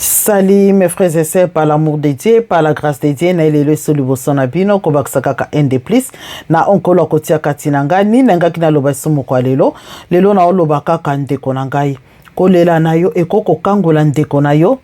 Salut mes frères et sœurs, par l'amour de Dieu, par la grâce de Dieu, na elelo eso liboso na bino kobakisa kaka un de plus na onkolo akotia kati na ngai nini nangaki naloba eso moko ya lelo lelo naoloba kaka ndeko na ngai kolela na yo ekoki kokangola ndeko na yo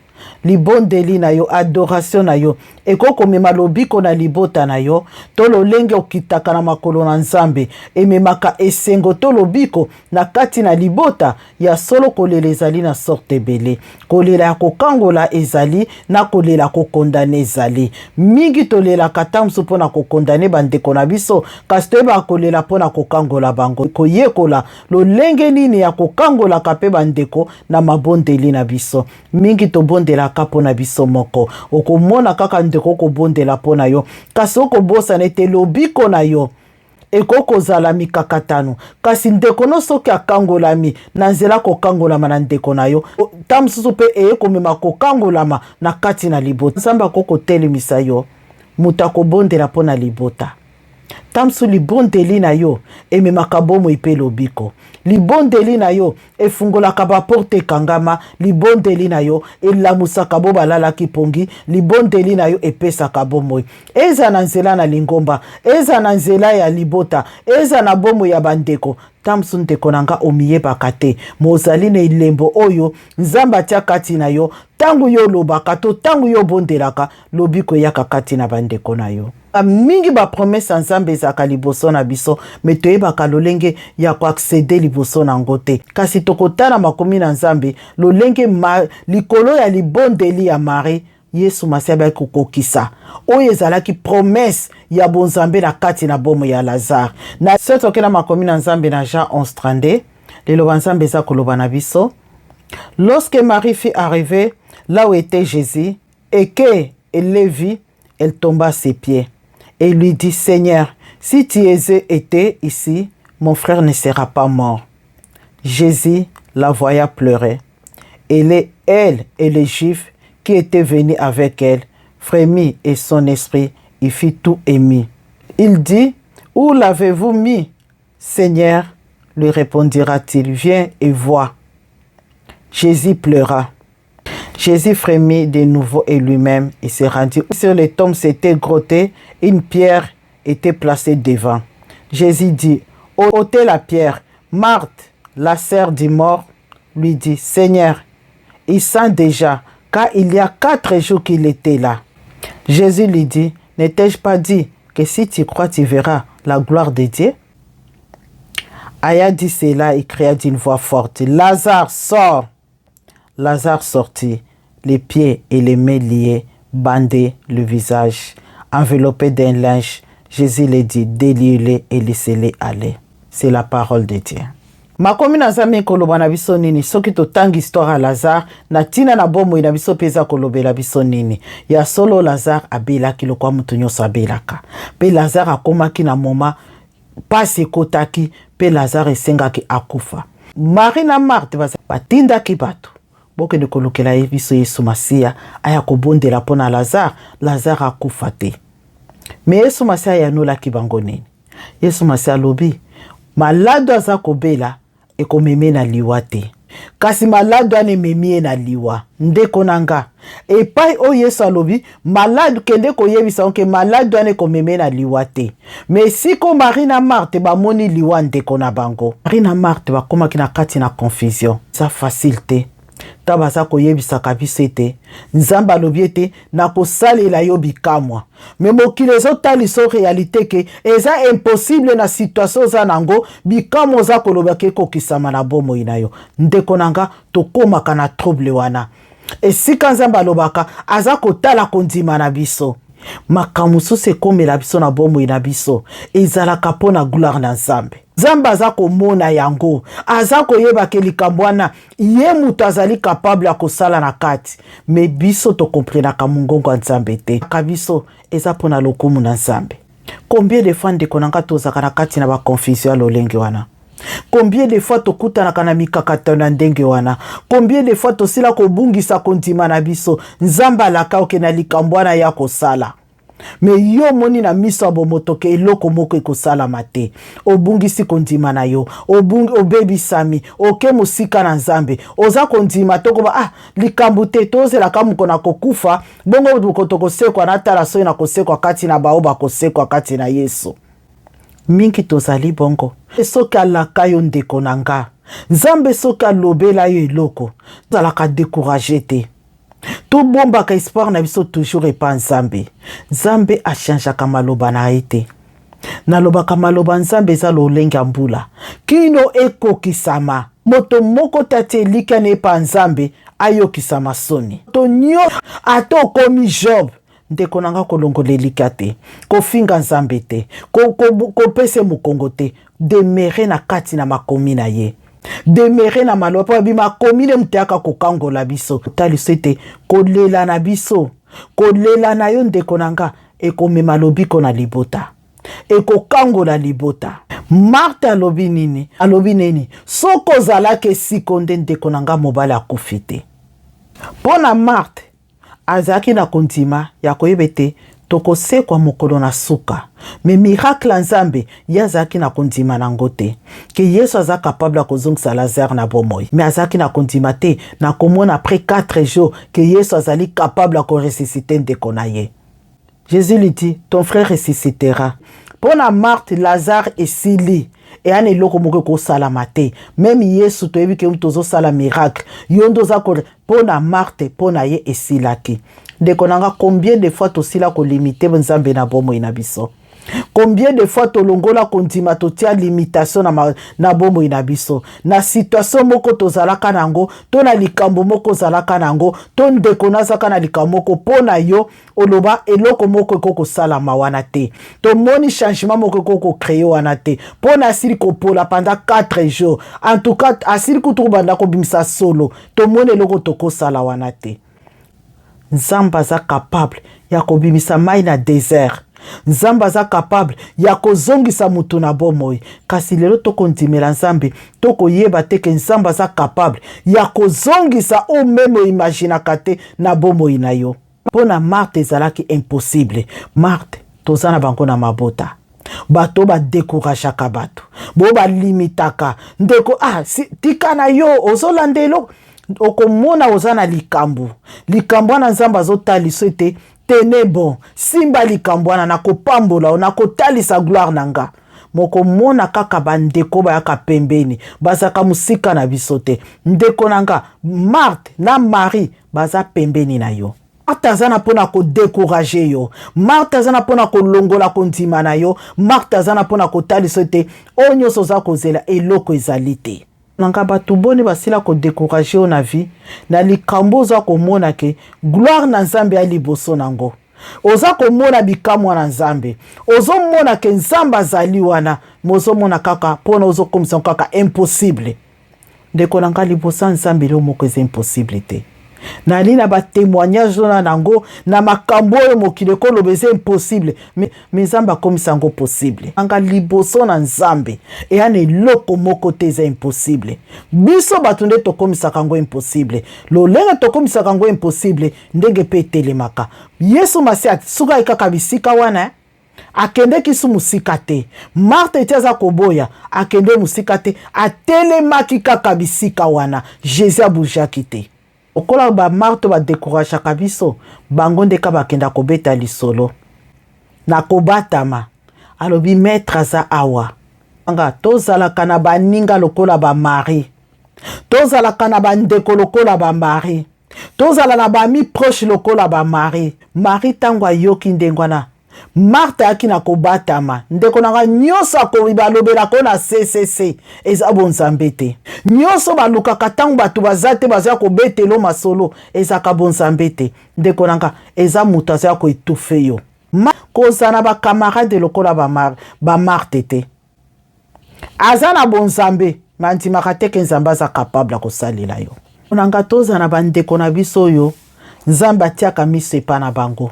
libondeli na yo adoration na yo ekoki komema lobiko na libota na yo to lolenge okitaka na makolo na nzambe ememaka esengo to lobiko na kati na libota ya solo. Kolela ezali na sorte ebele. Kolela ya kokangola ezali na kolela kokondane ezali mingi. Tolelaka ntango mosusu mpo na kokondane bandeko na biso, kasi toyebaka kolela mpo na kokangola bango, koyekola lolenge nini ya kokangolaka mpe bandeko na mabondeli na biso. Mingi tobondelaka mpo na biso moko. Okomona kaka ndeko okobondela mpo na yo, kasi okobosana ete lobiko na yo ekoki kozala mikakatano. Kasi ndeko no soki akangolami na nzela kokangolama na ndeko na yo, ntango mosusu mpe eye komema kokangolama na kati na libota. Nzambe akoki kotelemisa yo moto akobondela mpo na libota. Ntango mosusu libondeli na yo ememaka bomoi mpe lobiko. Libondeli na yo efungolaka baporte ekangama. Libondeli na yo elamusaka bo balalaki pongi. Libondeli na yo epesaka bomoi. Eza na nzela na lingomba, eza na nzela ya libota, eza na bomoi ya bandeko. Ntango mosusu ndeko na nga omiyebaka te, mozali na elembo oyo Nzambe atia kati na yo. Ntango yo olobaka to ntango yo obondelaka, lobiko eyaka kati na bandeko na yo. Mingi bapromese ya Nzambe ezalaka liboso na biso, me toyebaka lolenge ya koaccede liboso na yango te. Kasi tokotala makomi na Nzambe lolenge ma, likolo ya libondeli ya Marie, Yesu Masiya abaki kokokisa oyo ezalaki promese ya bonzambe na kati na bomoi ya Lazare. Na soki tokenda makomi na Nzambe na Jean 11:32, liloba Nzambe eza koloba na biso: Lorsque Marie fut arrivée là où était Jésus et que elle le vit, elle tomba à ses pieds et lui dit: Seigneur, si tu étais ici, mon frère ne sera pas mort. Jésus la voya pleurer. Et elle et les Juifs qui étaient venus avec elle frémit et son esprit y fit tout ému. Il dit: Où l'avez-vous mis? Seigneur, lui répondira-t-il, viens et vois. Jésus pleura. Jésus frémit de nouveau et lui-même, il se rendit. Sur les tombes s'était grotté, une pierre était placée devant. Jésus dit: Ôtez la pierre. Marthe, la sœur du mort, lui dit: Seigneur, il sent déjà, car il y a 4 jours qu'il était là. Jésus lui dit: Ne t'ai-je pas dit que si tu crois, tu verras la gloire de Dieu? Ayant dit cela, il cria d'une voix forte: Lazare, sors! Lazare sortit, les pieds et les mains liés, bandés, le visage enveloppé d'un linge. Jésus lui dit: Déliez-le et laissez-le aller. C'est la parole de Dieu. Makomi na Nzambe koloba na biso nini soki totangi histoire ya Lazare na ntina na bomoi na biso mpe eza kolobela biso nini? Ya solo, Lazare abelaki lokwa moto nyonso abelaka, mpe Lazare akomaki na moma mpasi ekotaki mpe Lazare esengaki akufa. Marie na Marthe batindaki bato: Bokende kolukela ye biso Yesu Masiya aya kobondela mpo na Lazare, Lazare akufa te. Me Yesu Masiya ayanolaki bango nini? Yesu Masiya alobi maladi aza kobela ekomeme na liwa te, kasi maladi wana ememi ye na liwa. Ndeko na nga, epai oyo Yesu alobi maladi, kende koyebisa oke maladi wana ekomeme na liwa te. Me esika Marie na Marthe bamoni liwa ndeko na bango, Marie na Marthe bakomaki na kati na confusion. Eza facile te. Ntango baza koyebisaka biso ete Nzambe alobi ete nakosalela yo bikamwa, me mokili ezotalisa réalité ke eza impossible na situation oza nango, bikamwa oza kolobaka ekokisama na bomoi na yo. Ndeko na nga, tokomaka na trouble wana. Esika Nzambe alobaka, aza kotala kondima na biso. Makambo mosusu ekomela biso na bomoi na biso ezalaka mpo na gloire na Nzambe. Nzambe aza komona yango, aza koyeba ke likambo wana ye moto azali capable ya kosala na kati. Me biso tokomprenaka mongongo ya Nzambe te. Ka biso eza mpona lokumu na Nzambe. Combien de fois, ndeko na nga, tozalaka na kati na baconfusion ya lolenge wana? Combien de fois tokutanaka na mikakatano ya ndenge wana? Combien de fois tosila kobungisa kondima na biso? Nzambe alaka oke na likambo wana ya kosala. Mais yo omoni na miso ya bomoto ke eloko moko ekosalama te. Obungisi kondima na yo, obebisami, oke mosika na Nzambe. Oza kondima to koba ah likambo te, tozelaka moko na kokufa, bongo moko tokosekwa, natala soki nakosekwa kati na baoyo bakosekwa kati na Yesu. Mingi tozali bongo. Soki alaka yo ndeko na nga, Nzambe soki alobela yo eloko, tozalaka decourage te. Tobombaka espoir na biso toujours epa Nzambe. Nzambe achangeaka maloba na ye te. Nalobaka maloba Nzambe eza lolenge ya mbula kino ekokisama. Moto moko te atie elikya na epa Nzambe ayokisama soni. To nyo ata okomi Job, ndeko na nga, kolongola elikya te, kofinga Nzambe te, kopesa mokongo te, demeurer na kati na makomi na ye, demeurer na maloba, mpo abi makomi nde moto ayaka kokangola biso. Taliso ete kolela na biso, kolela na yo ndeko na nga, ekomema lobiko na libota, ekokangola libota. Marthe alobi nini? Alobi nini? Soki ozalaki esiko nde ndeko na nga mobali akufi te. Mpo na Marthe, azalaki na kondima ya koyeba ete tokosekwa mokolo na suka. Mais miracle ya Nzambe, ye azalaki na kondima nango te ke Yesu aza capable ya kozongisa Lazare na bomoi. Mais azalaki na kondima te na komona après 4 jours ke Yesu azali capable ya koressuscite ndeko na ye. Jésus lui dit, ton frère ressuscitera. Mpo na Marthe, Lazare esili, eya na eloko moko ekosalama te. Meme Yesu toyebi ke moto ozosala miracle, yo nde oza ko. Mpo na Marthe, mpo na ye esilaki. Ndeko na nga, combien de fois tosila kolimite Nzambe na bomoi na biso? Combien de fois tolongola kondima, totia limitation na bomoi na biso, na situation moko tozalaka nango, to na likambo moko ozalaka nango, to ndeko nazaka na likambo moko mpo na yo, oloba eloko moko ekoki kosalama wana te, tomoni changement moko ekoki kocréer wana te, mpo na asili kopola pendant 4 jours, en tout cas asili kutu kobanda kobimisa solo, tomoni eloko tokosala wana te. Nzambe aza capable ya kobimisa mai na désert. Nzambe aza capable ya kozongisa motu na bomoi. Kasi lelo tokondimela Nzambe, tokoyeba te ke Nzambe aza capable ya kozongisa oyo meme oimaginaka te na bomoi na yo. Mpo na Marthe ezalaki impossible. Marthe toza na bango na mabota, bato badécourageaka bato, bo balimitaka ndeko. Ah, si, tika na yo ozolanda eloko, okomona oza na likambo. Likambo wana Nzambe azotalisa ete tene bon, simba likambo wana, nakopambola yo, nakotalisa gloire na nga. Mokomona kaka bandeko bayaka pembeni, bazalaka mosika na biso te. Ndeko na nga, Marthe na Marie baza pembeni na yo. Marthe aza na mpona kodécourager yo, Marthe aza na mpona kolongola kondima na yo, Marthe aza na mpona kotalisa ete oyo nyonso oza kozela eloko ezali te. Nanga, bato boni basila kodécourager yo na vie, na likambo oza komona ke gloire na Nzambe ya liboso nango, oza komona bikamwa na Nzambe, ozomona ke Nzambe azali wana, mais ozomona kaka mpona ozokomisa kaka impossible? Ndeko na ngai, liboso ya Nzambe eloko moko eza impossible te. Nali na batémoignage wana nango na makambo oyo mokili ekoloba eza impossible, mais Nzambe akomisa yango possible. Anga, liboso na Nzambe eya na eloko moko te eza impossible. Biso bato nde tokomisaka yango impossible. Lolenge tokomisaka yango impossible, ndenge mpe etelemaka. Yesu Masi asukaki kaka bisika wana, akendeki su mosika te. Marthe eti aza koboya, akende mosika te, atelemaki kaka bisika wana. Jésus abougeaki te. Okola baMarthe badécourageaka biso, bango nde ka bakenda kobeta lisolo na kobatama. Alobi maître aza awa. Nga, tozalaka na baninga lokola baMarie, tozalaka na bandeko lokola baMarie, tozala na baamis proches lokola baMarie. Marie ntango ayoki ndenge wana Marthe ayaki na kobatama, ndeko na nga, nyonso balobelaka na ccc eza bonzambe te. Nyonso balukaka ntango bato baza te, baza kobetelo masolo, ezalaka bonzambe te. Ndeko na nga, eza moto aza ya koétouffer yo. Kozala na bacamarade lokola baMarthe te. Aza na bonzambe, mais andimaka te ke Nzambe aza capable ya kosalela yo. Na nga, tozala na bandeko na biso oyo Nzambe atiaka miso epa na bango.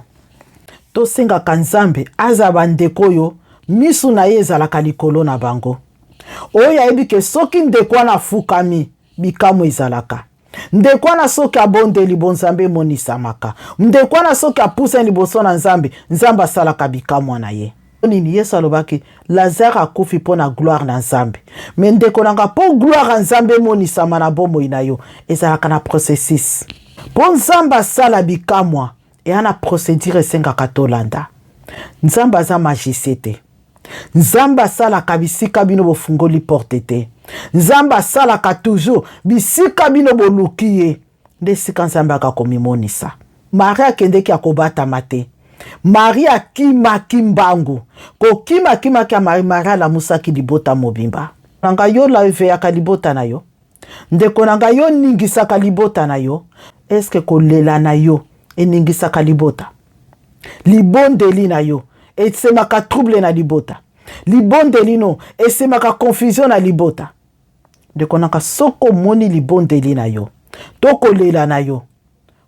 Tosengaka Nzambe aza bandeko oyo miso na ye ezalaka likolo na bango, oyo ayebi ke soki ndeko wana afukami, bikamwa ezalaka. Ndeko wana soki abondeli, bonzambe emonisamaka. Ndeko wana soki apusani liboso na Nzambe, Nzambe asalaka bikamwa na ye. Nini Yesu alobaki? Lazare akufi mpo na gloire na Nzambe. Me ndeko na nga, mpo gloire ya Nzambe emonisama na bomoi na yo, ezalaka na processus. Mpo Nzambe asala bikamwa, eya na procédure esengaka tolanda. Nzambe aza magicien te. Nzambe asalaka bisika bino bofungoli porte te. Nzambe asalaka toujours bisika bino boluki ye, nde esika Nzambe akakomimonisa. Marie akendeki akobatama te. Marie akimaki mbangu. Kokima akimaki ya Marie, Marie alamusaki libota mobimba. Na ngai yo laveyaka libota na yo. Ndeko na ngai yo ningisaka libota na yo. Eske kolela na yo eningisaka libota? Libondeli na yo esemaka trouble na libota? Libondeli no esemaka confusion na libota? Ndeko na ngai, soki omoni libondeli na yo to kolela na yo,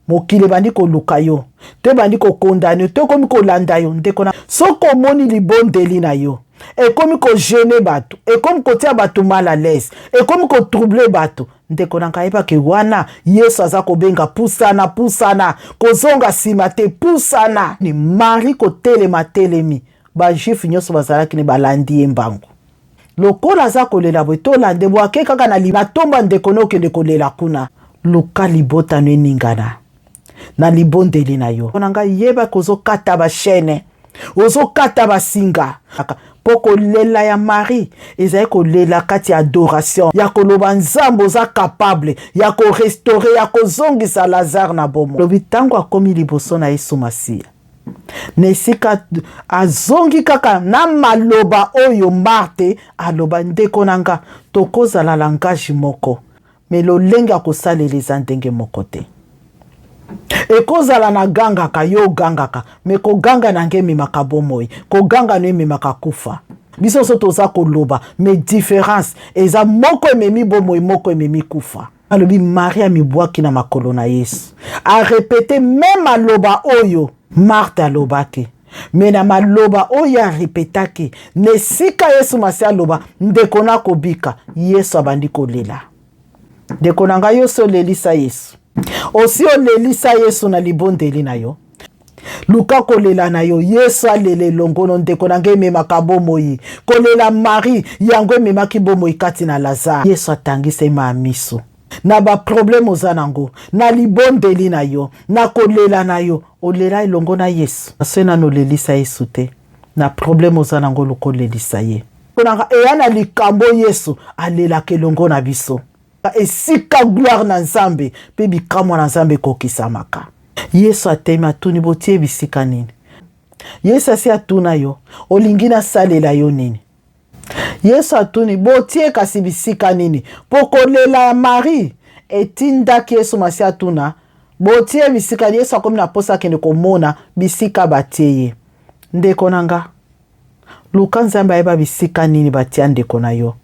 mokili ebandi koluka yo to ebandi kokondane yo to ekomi kolanda yo, ndeko na, soki omoni libondeli na yo ekomi kogene bato, ekomi kotia bato mal à l'aise, ekomi kotrouble bato, ndeko na ngai, yebaki wana Yesu aza kobenga pusana, pusana, kozonga nsima te, pusana. Ni Marie kotelema telemi, bajuif nyonso bazalaki ne balandi ye mbangu. Lokola aza kolela boye, tolande boye, ake kaka na matomba ndeko na okende kolela kuna. Luka libota no eningana na libondeli na yo. Na ngai yeba kozokata bachaîne, ozokata basinga. Mpo kolela ya Marie ezali kolela kati ya adoration, ya koloba Nzambe oza capable ya korestaure, ya kozongisa Lazare na bomoi. Lobi ntango akomi liboso na Yesu Masiya, na esika azongi kaka na maloba oyo Marte aloba, ndeko na nga, tokozala langage moko, me lolenge ya kosalela eza ndenge moko te. Ekozala na gangaka, yo ogangaka, me koganga na nge ememaka bomoi, koganga no ememaka kufa. Biso nyonso toza koloba, me différence eza moko ememi bomoi, moko ememi kufa. Alobi Marie amibwaki na makolo na Yesu, arepete meme maloba oyo Marthe alobaki, me na maloba oyo arepetaki na esika Yesu Masi aloba ndeko nakobika, Yesu abandi kolela. Ndeko na ngai, yo osi olelisa Yesu? Osi olelisa Yesu na libondeli na yo? Luka kolela na yo, Yesu alela elongo no. Ndeko na ngai, ememaka bomoi. Kolela Marie yango ememaki bomoi kati na Lazare. Yesu atangisa ye maa miso na baprobleme oza nango, na libondeli na yo, na kolela na yo, olela elongo na Yesu. Soki nano olelisa Yesu te na probleme oza nango, luka olelisa ye. Eya na likambo Yesu alelaka elongo na biso, esika gloire na Nzambe mpe bikamwa na Nzambe ekokisamaka. Yesu atemi, atuni, botie bisika nini? Yesu asi atuna yo, olingi nasalela yo nini? Yesu atuni, botie kasi bisika nini? Mpo kolela ya Marie etindaki Yesu Masi atuna, botie bisika. Yesu akomi na mposa akende komona bisika batie ye. Ndeko na nga, luka Nzambe ayeba bisika nini batia ndeko na yo.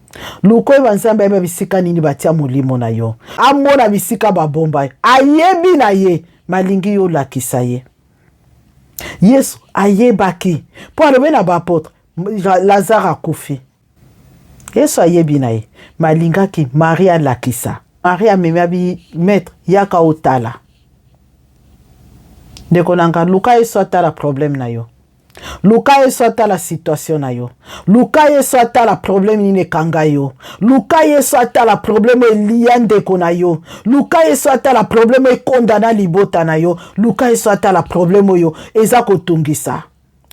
Luka oyeba Nzambe ayeba bisika nini batia molimo na yo. Amona bisika babomba ye, ayebi na ye, malingi yo olakisa ye. Yesu ayebaki mpo alobi na baapotre, Lazare akufi. Yesu ayebi na ye, malingaki Marie alakisa. Marie amemi abi, maître, yaka otala. Ndeko na nga, luka Yesu atala problème na yo. Luka Yesu atala situation na yo. Luka Yesu atala problème nini ekanga yo. Luka Yesu atala problème elia ndeko na yo. Luka Yesu atala problème ekonda na libota na yo. Luka Yesu atala problème oyo eza kotungisa.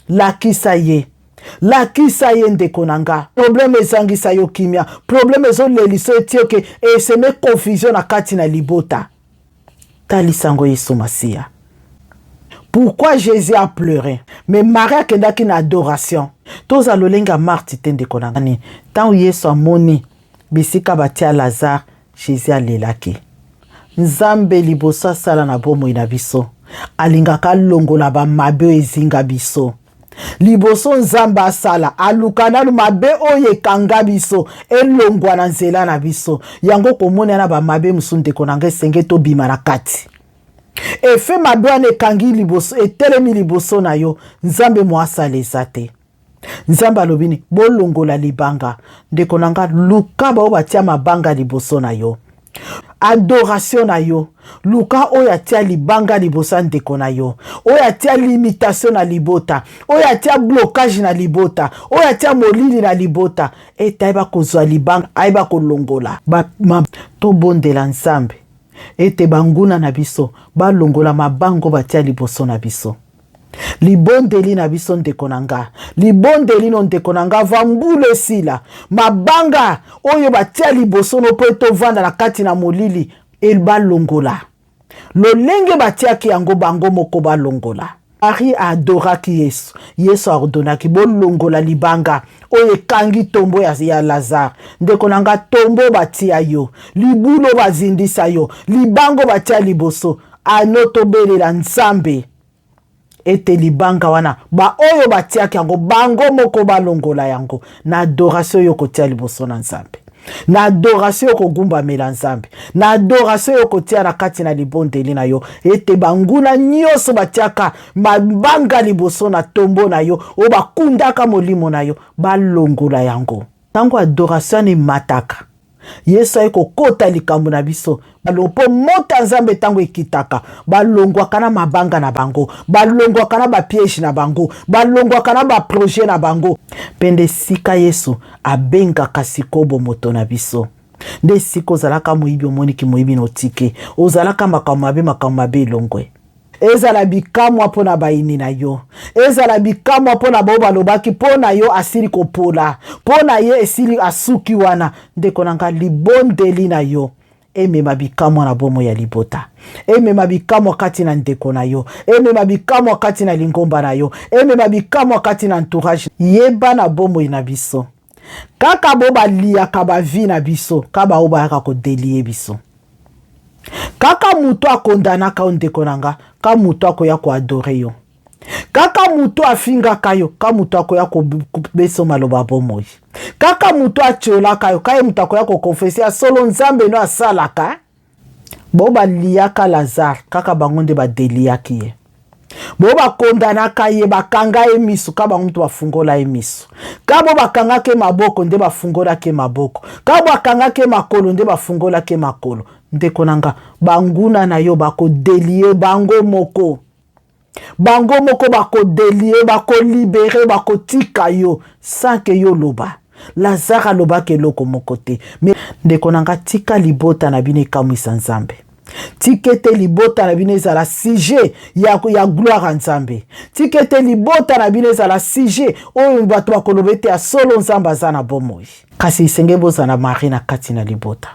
Lakisa ye. Lakisa ye ndeko na nga. Problème ezangisa yo kimia. Problème ezolelisa yo etie ke eseme confusion na kati na libota. Talisa yango Yesu Masiya. Pourquoi Jésus a pleuré? Mais Marie akendaki na adoration. Toza lolenge ya Marthe te ndeko na ngai. Ntango Yesu amoni bisika batia Lazare, Jésus alelaki. Nzambe liboso asala na bomoi na biso, alingaka alongola bamabe oyo ezinga biso. Liboso Nzambe asala, aluka nanu mabe oyo ekanga biso elongwa na nzela na biso. Yango komona na bamabe mosusu ndeko na ngai, esenge tobima na kati. Efe mabe wana ekangi liboso, etelemi liboso na yo, Nzambe mo asala eza te. Nzambe alobi ni bolongola libanga. Ndeko na nga, luka bao batia mabanga liboso na yo. Adoration na yo, luka oyo atia libanga liboso ya ndeko na yo, oyo atia limitation na libota, oyo atia blocage na libota, oyo atia molili na libota, ete ayeba kozwa libanga, ayeba kolongola. Tobondela Nzambe ete banguna na biso balongola mabango batia liboso na biso. Libondeli na biso, ndeko na nga, libondeli no, ndeko na nga, va mbula esila, mabanga oyo batia liboso no mpo ete ovanda na kati na molili, balongola lolenge batiaki yango, bango moko balongola. Marie aadoraki Yesu. Yesu aordonaki bolongola libanga oyo ekangi tombo ya Lazare. Ndeko na nga, tombo batia yo, libulo bazindisa yo, libango batia liboso ano, tobelela Nzambe ete libanga wana, baoyo batiaki yango, bango moko balongola yango. Na adoration oyo kotia liboso na Nzambe, na adoration oyo kogumbamela Nzambe, na adoration oyo kotia na kati na libondeli na yo, ete banguna nyonso batiaka mabanga liboso na tombo na yo, oyo bakundaka molimo na yo, balongola yango. Ntango adoration emataka, Yesu aye kokota likambo na biso mpo moto ya Nzambe ntango ekitaka, balongwaka na mabanga na bango, balongwaka na bapiège na bango, balongwaka na baprojet na bango. Mpe nde esika Yesu abengaka sikoyo moto na biso, nde esika ozalaka moyibi, omoniki moyibi na otike, ozalaka makambo mabe, makambo mabe elongwe. Ezala bikamwa mpo na bayini na yo, ezala bikamwa mpo na bao balobaki mpo na yo asili kopola, mpo na ye esili, asuki wana. Ndeko na nga, libondeli na yo emema bikamwa na bomoi ya libota, emema bikamwa kati na ndeko na yo, emema bikamwa kati na lingomba na yo, emema bikamwa kati na entourage. Yeba, na bomoi na biso, kaka bo baliaka bavie na biso, ka bao bayaka kodélier biso, kaka moto akondanaka yo, ndeko na nga, ka moto akoya koadorer yo, kaka moto afingaka yo, ka moto akoya kobesa maloba bomoi, kaka moto atiolaka yo, ka ye moto akoya koconfesser ya solo Nzambe no asalaka. Bo baliaka Lazare, kaka bango nde badéliaki ye. Bo bakondanaka ye, bakanga ye miso, ka bango moto bafungola ye miso. Ka bo bakangaki ye maboko, nde bafungolaki ye maboko. Ka bakangaki ye makolo, nde bafungolaki ye makolo. Ndeko na nga, banguna na yo bakodélier bango moko, bango moko bakodélier, bakolibérer, bakotika yo sans que yo loba. Lazare alobaki eloko moko te. Mais ndeko na nga, tika libota na bino ekamwisa Nzambe. Tika ete libota na bino ezala sujet ya gloire ya Nzambe. Tika ete libota na bino ezala sujet oyo bato bakoloba ete ya solo Nzambe aza na bomoi. Kasi esenge bozala Marie na kati na libota,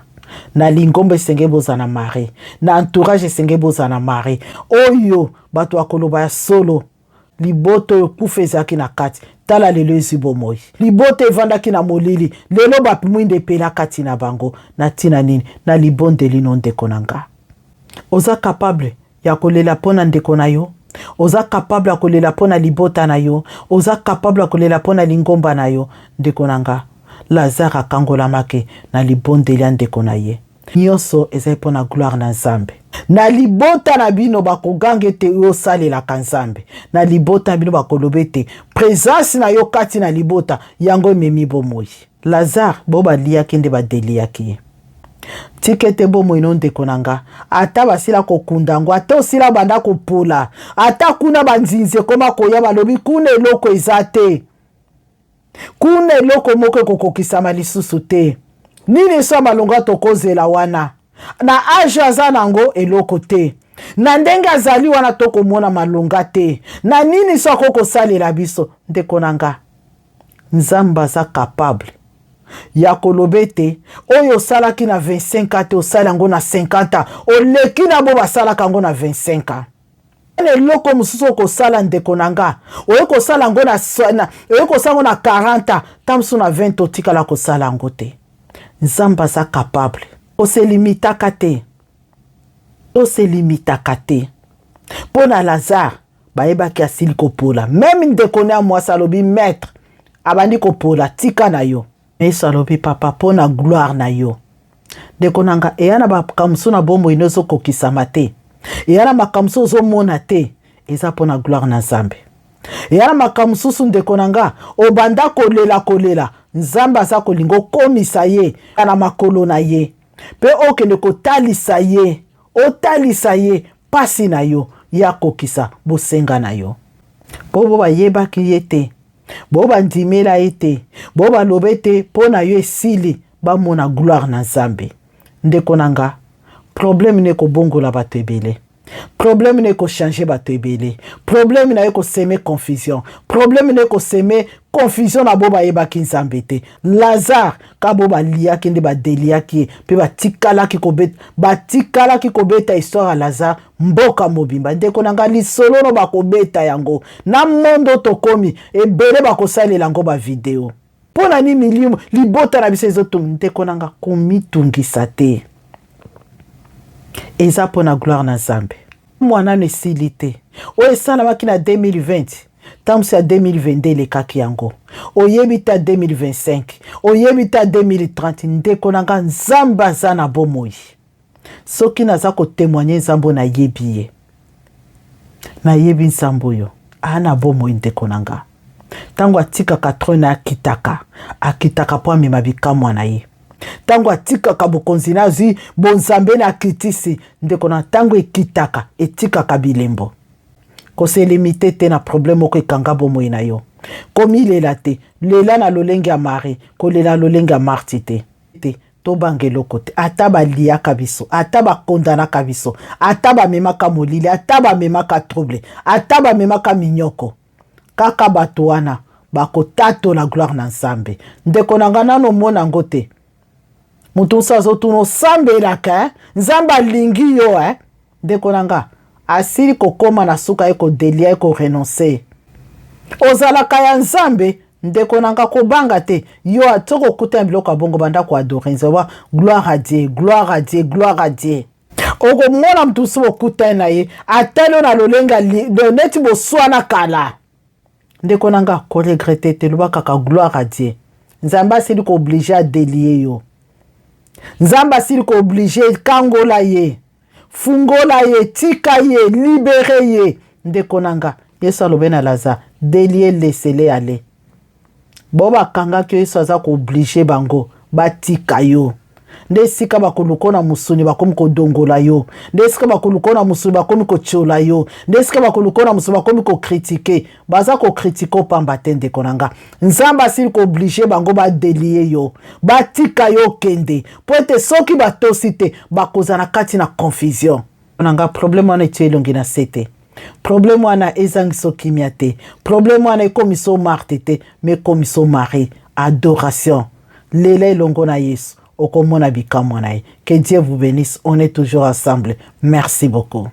na lingomba esenge bozala na Marie, na entourage esenge bozala na Marie oyo bato bakoloba ya solo, libota oyo kufa ezalaki na kati, tala lelo ezwi bomoi. Libota evandaki na molili, lelo bamwinda epela kati na bango. Na ntina nini? Na libondeli no. Ndeko na nga, oza capable ya kolela mpo na ndeko na yo, oza capable ya kolela mpo na libota na yo, oza capable ya kolela mpo na lingomba na yo. Ndeko na nga, Lazare akangolamaki na libondeli ya ndeko na ye. Nyonso ezali mpo na gloire na Nzambe. Na libota na bino bakoganga ete oyo osalelaka Nzambe. Na libota na bino bakoloba ete présence na yo kati na libota yango ememi bomoi. Lazare, bo baliaki nde badéliaki ye. Tika ete bomoi no, ndeko na nga, ata basila kokunda yango, ata osila banda kopola, ata kuna banzinzi ekoma koya, balobi kuna eloko eza te, kuna eloko moko ekokokisama lisusu te, nini so malonga tokozela wana, na âge aza nango eloko te, na ndenge azali wana tokomona malonga te, na nini so akoki kosalela biso. Ndeko na nga, Nzambe aza capable ya koloba ete oyo osalaki na 25 ans te, osali yango na 50 ans, oleki na bo basalaka yango na 25 ans. Na eloko mosusu okosala, ndeko na nga, oye kosala yango na, oye kosala yango na 40 ans, ta mosusu na 20 otikala kosala yango te. Nzambe aza capable. Oselimitaka te, oselimitaka te. Mpo na Lazare, bayebaki asili kopola. Même ndeko ne ya mwasi alobi: "Maître, abandi kopola, tika na yo." Yesu alobi: "Papa, mpo na gloire na yo." Ndeko na nga, eya na makambo mosusu na bomoi no ezokokisama te, eya na makambo mosusu ozomona te, eza mpo na gloire na Nzambe. Eya na makambo mosusu, ndeko na nga, obanda kolela kolela, Nzambe aza kolinga okomisa ye na makolo na ye. Mpe okende kotalisa ye, otalisa ye pasi na yo, ye akokisa bosenga na yo. Mpo bo bayebaki ye te, bo bandimela ye te, bo baloba ete mpo na yo esili, bamona gloire na Nzambe. Ndeko na nga, problème ne kobongola bato ebele. Problème na ekochange bato ebele. Problème na ekoseme confusion. Problème na ekoseme confusion na bo bayebaki Nzambe te. Lazare ka bo baliaki nde badeliaki ye mpe batikalaki kobeta, batikalaki kobeta histoire ya Lazare mboka mobimba. Ndeko na nga, lisolo no bakobeta yango na mondo tokomi ebele, bakosalela yango ba video. Mpo na nini milimo libota na biso ezotunga? Ndeko na nga, komitungisa te, eza mpo na gloire na Nzambe. Mwanano esili te, oyo esalamaki na 2020, ntango mosusu ya 2022 elekaki yango, oyebi te ya 2025, oyebi te ya 2030. Ndeko na nga, Nzambe aza na bomoi. Soki naza kotémoigner Nzambe oyo, nayebi ye, nayebi Nzambe oyo aa na bomoi. Ndeko na nga, ntango atikaka trône, akitaka, akitaka mpo amema bikamwa na ye. Ntango atikaka bokonzi na azwi bonzambe na akitisi, ndeko na, ntango ekitaka, etikaka bilembo. Kose limiter te na problème moko ekanga bomoi na yo. Komilela te, lela na lolenge ya Marie, kolela na lolenge ya Marti te. Te, tobanga eloko te. Ata baliaka biso, ata bakondanaka biso, ata bamemaka molili, ata bamemaka trouble, ata bamemaka minyoko, kaka bato wana bakotatola gloire na Nzambe. Ndeko na nga, nano omona yango te. Moto mosusu azotuna: osambelaka, eh? Nzambe alingi yo, eh? Ndeko na nga, asili kokóma na suka, ye kodélier, ye korenoncer. Ozalaka ya Nzambe. Ndeko na nga, kobanga te. Yo soki okutana biloko ya bongo, banda koadorer Nzambe: gloire à Dieu, gloire à Dieu, gloire à Dieu. Okomona motu mosusu bokutani na ye, atali yo na lolenge neti boswana kala. Ndeko na nga, koregretter te, loba kaka gloire à Dieu. Nzambe asili koobliger adélier yo, Nzambe asili koobliger kangola ye, fungola ye, tika ye, libérer ye. Ndeko na nga, Yesu alobi na Lazare: déliez, laissez-le aller. Bo bakangaki yo, Yesu aza koobliger bango batika yo. Nde esika bakoluka na mosuni, bakomi kodongola yo. Nde esika bakoluka na mosuni, bakomi kotiola yo. Nde esika bakoluka na mosuni, bakomi kocritiquer. Baza kocritiquer opamba te. Ndeko na nga, Nzambe asili koobliger bango badélier yo, batika yo okende, mpo ete soki batosi te, bakozala na kati na confusion. Na nga, problème wana etie elongi na se te, problème wana ezangisa okimia te, problème wana ekomisa o Marte te, mais ekomisa o Marie. Adoration, lela elongo na Yesu, okomona bikamwa na ye. Que Dieu vous bénisse, on est toujours ensemble. Merci beaucoup.